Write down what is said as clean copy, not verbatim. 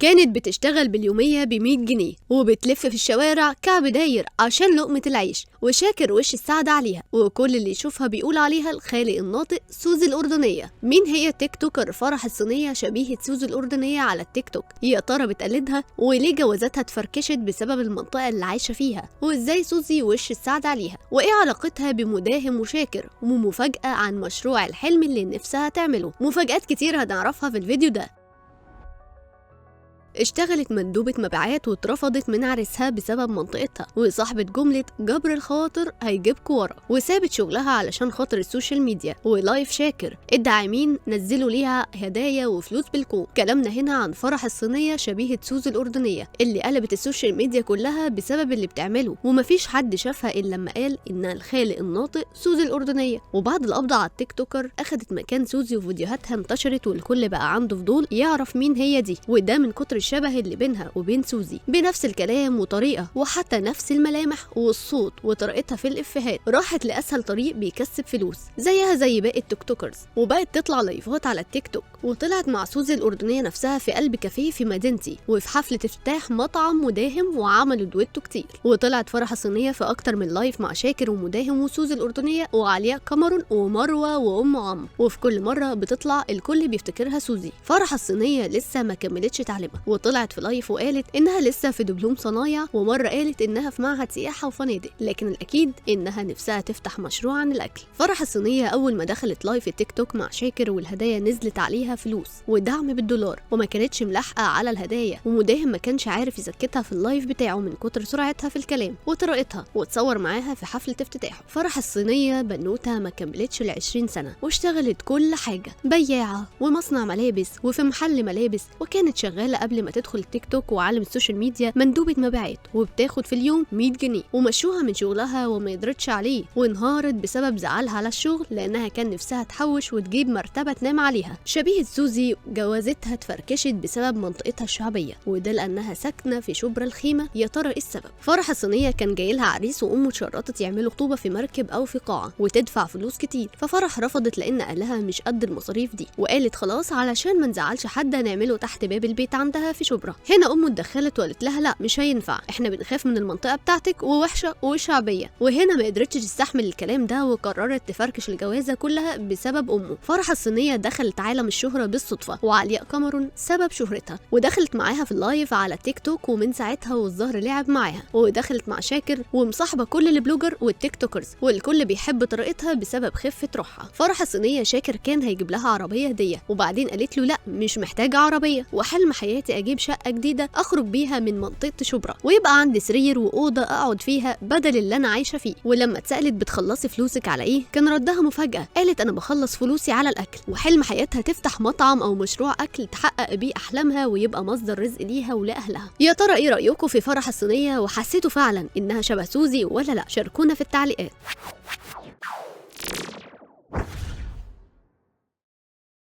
كانت بتشتغل باليومية ب100 جنيه وبتلف في الشوارع كعب داير عشان لقمة العيش، وشاكر وش السعادة عليها، وكل اللي يشوفها بيقول عليها الخالق الناطق سوزي الأردنية. مين هي TikToker فرح الصينية شبيهة سوزي الأردنية على التيك توك؟ يا ترى بتقلدها؟ وليه جوازاتها اتفركشت بسبب المنطقة اللي عايشة فيها؟ وازاي سوزي وش السعادة عليها؟ وايه علاقتها بمداهم وشاكر؟ ومفاجأة عن مشروع الحلم اللي نفسها تعمله. مفاجآت كتير هنعرفها في الفيديو ده. اشتغلت مندوبة مبيعات واترفضت من عريسها بسبب منطقتها، وصاحبة جملة جبر الخواطر هيجيبكوا ورا، وسابت شغلها علشان خاطر ال social media و live شاكر. الداعمين نزلوا ليها هدايا وفلوس بالكوم. كلامنا هنا عن فرح الصينية شبيهة سوزي الأردنية اللي قلبت ال social media كلها بسبب اللي بتعمله، ومفيش حد شافها إلا لما قال إنها الخالق الناطق سوزي الأردنية. وبعد القبض على ال TikToker أخدت مكان سوزي وفيديوهاتها انتشرت، والكل بقى عنده فضول يعرف مين هي دي، وده من كتر الشبه اللي بينها وبين سوزي، بنفس الكلام وطريقة وحتى نفس الملامح والصوت وطريقتها في الإفيهات. راحت لأسهل طريق بيكسب فلوس زيها زي باقي ال TikTokers، وبقت تطلع لايفات على التيك توك، وطلعت مع سوزي الأردنية نفسها في قلب كافيه في مدينتي، وفي حفلة افتتاح مطعم مداهم، وعملوا دويتو كتير. وطلعت فرح الصينية في أكتر من live مع شاكر ومداهم وسوزي الأردنية وعلياء كاميرون ومروة وأم عمرو، وفي كل مرة بتطلع الكل بيفتكرها سوزي. فرح الصينية لسه ما كملتش تعليمها، وطلعت في live وقالت انها لسه في دبلوم صنايع، ومرة قالت انها في معهد سياحة وفنادق، لكن الاكيد انها نفسها تفتح مشروع عن الاكل. فرح الصينية اول ما دخلت live التيك توك مع شاكر والهدايا نزلت عليها فلوس ودعم بالدولار، وما كانتش ملاحقه على الهدايا، ومداهم ما كانش عارف يسكتها في ال live بتاعه من كتر سرعتها في الكلام وطريقتها، وتصور معاها في حفلة افتتاحه. فرح الصينية بنوته ما كملتش ال20 سنة، واشتغلت كل حاجة، بياعه ومصنع ملابس وفي محل ملابس، وكانت شغالة قبل ما تدخل التيك توك وعالم ال social media مندوبة مبيعات، وبتاخد في اليوم 100 جنيه، ومشوها من شغلها وما قدرتش عليه، وانهارت بسبب زعلها على الشغل لانها كان نفسها تحوش وتجيب مرتبة تنام عليها. شبيهة سوزي جوازتها اتفركشت بسبب منطقتها الشعبية، وده لانها ساكنة في شبرا الخيمة. يا ترى ايه السبب؟ فرح الصينية كان جاي لها عريس وامه اتشرطت يعملوا خطوبة في مركب او في قاعة وتدفع فلوس كتير، ففرح رفضت لان اهلها مش قد المصاريف دي، وقالت خلاص علشان ما نزعلش حد هنعمله تحت باب البيت عندها في شبرا. هنا امه اتدخلت وقالت لها لا مش هينفع، احنا بنخاف من المنطقة بتاعتك ووحشه وشعبيه. وهنا ما قدرتش تستحمل الكلام ده وقررت تفركش الجوازه كلها بسبب امه. فرح الصينية دخلت عالم الشهرة بالصدفة، وعلياء كاميرون سبب شهرتها، ودخلت معاها في ال live على تيك توك، ومن ساعتها والظهر لعب معاها، ودخلت مع شاكر ومصاحبه كل ال blogger وال TikTokers، والكل بيحب طريقتها بسبب خفه روحها. فرح الصينية شاكر كان هيجيب لها عربية هديه، وبعدين قالت له لا مش محتاجه عربية، وحلم حياتي اجيب شقه جديدة اخرج بيها من منطقة شبرا، ويبقى عندي سرير واوضه اقعد فيها بدل اللي انا عايشه فيه. ولما اتسالت بتخلصي فلوسك على ايه، كان ردها مفاجاة، قالت انا بخلص فلوسي على الاكل. وحلم حياتها تفتح مطعم او مشروع اكل تحقق بيه احلامها ويبقى مصدر رزق ليها ولاهلها. يا ترى ايه رايكم في فرح الصينية، وحسيتوا فعلا انها شبه سوزي ولا لا؟ شاركونا في التعليقات.